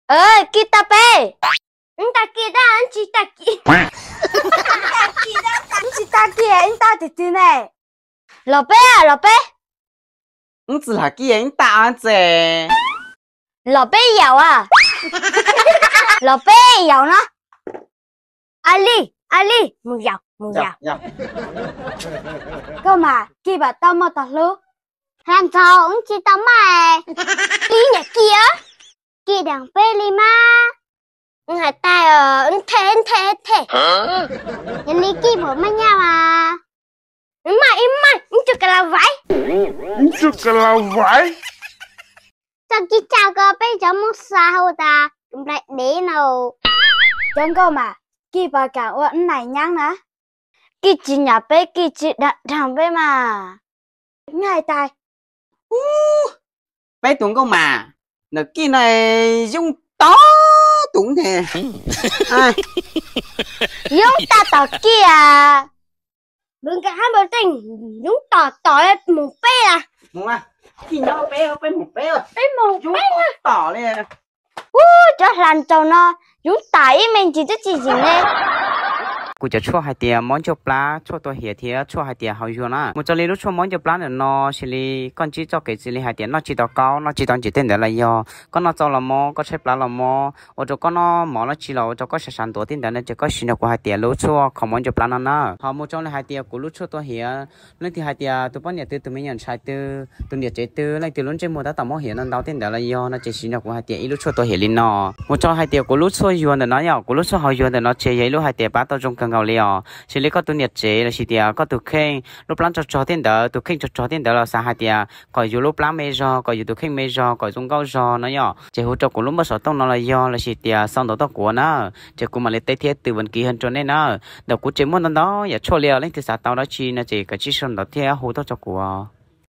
Kij tag peb. Wb tag kij tab, wb tsis tag kij. Wb tsis tag kij, wb tag twg twg ne? Los peb, los peb. Wb tsis tag kij, wb tag ntses. Los peb yaum a. Los peb yaum no. A li, a li, mus yaum, mus yaum. Koj mas kij pam tau muaj tog hlub. Hla ntxaug, wb tsis tau maj. Kij niam kij, kij deev peb li mas. Wb hais tag, wb them, wb them, wb them. Yog li kij puas maj nyaj mas? Wb maj, wb maj, wb tsuas ka la vaiv. Wb tsuas ka la vaiv. Txoj kij tshaj ko peb cov Hmoob xa hu tas nplai dev no. Cov nkauj mas, kij puas kam ua wb nais nyab na? Kij tsis nyiam peb, kij tsis dag dag peb mas. Nyiam tas. Peb tus nkauj mas, ntawm kij no yoob tag tom tus ne. Yoob tag tom kij a. Npawg Nkaj hab npawg Teej, yoob tom tom mus peb las. Mus, kij nyob peb, peb mus peb, peb mus peb tom li. Ub, cov hla ntsaug no, yoob tas ib me ntsis twb tsis yeem li. Kuv cov tshuaj hais tias mob ncauj plab, tshuaj tua hiav thiab tshuaj hais tias haus yuag na. Mus txog li lub tshuaj mob ncauj plab ntawm no, xws li koj ntsib txoj kev xws li hais tias noj tsis tau kaub, noj tsis tau ntsis tej ntawd los yog koj noj txaus los mob, koj tshaib plab los mob, ua rau koj noj mov dab tsi los ua rau koj sab sab ntuav tej ntawd no ces koj siv nrog kuv hais tias lub tshuaj kho mob ncauj plab no na. Ho mus txog li hais tias kuv lub tshuaj tua hiav, leej twg hais tias tus poj niam twg tus me nyuam ntxhais twg tus niam tsev twg leej twg lub ntsej muag tab tom mob hiav ntau ntau tej ntawd los yog no ces siv nrog kuv hais tias ib lub tshuaj tua hiav li no. Mus txog hais tias kuv lub tshuaj yuag ntawm no yom, kuv lub tshuaj haus yuag ntawm no ces yog ib lub hais tias pab tau zoo kawg nkaus li os. Xws li koj tus niam tsev los sis tias koj tus kheej lub plab tsog tsog tej ntawd, tus kheej tsog tsog tej ntawd los xav hais tias kom yus lub plab me zog, kom yus tus kheej me zog, kom zoo nkauj zog no yom, ces hu rau kuv lub npawb xov tooj no los yog los sis tias sau ntawv tuaj kuv na, ces kuv mam li teb thiab tws vas kiv hab rau nej na. Ntawm kuv ces muaj ntau ntau yam tshuaj li os, leej twg xav tau dab tsi no ces kav tsij sau ntawv thiab hu tuaj rau kuv.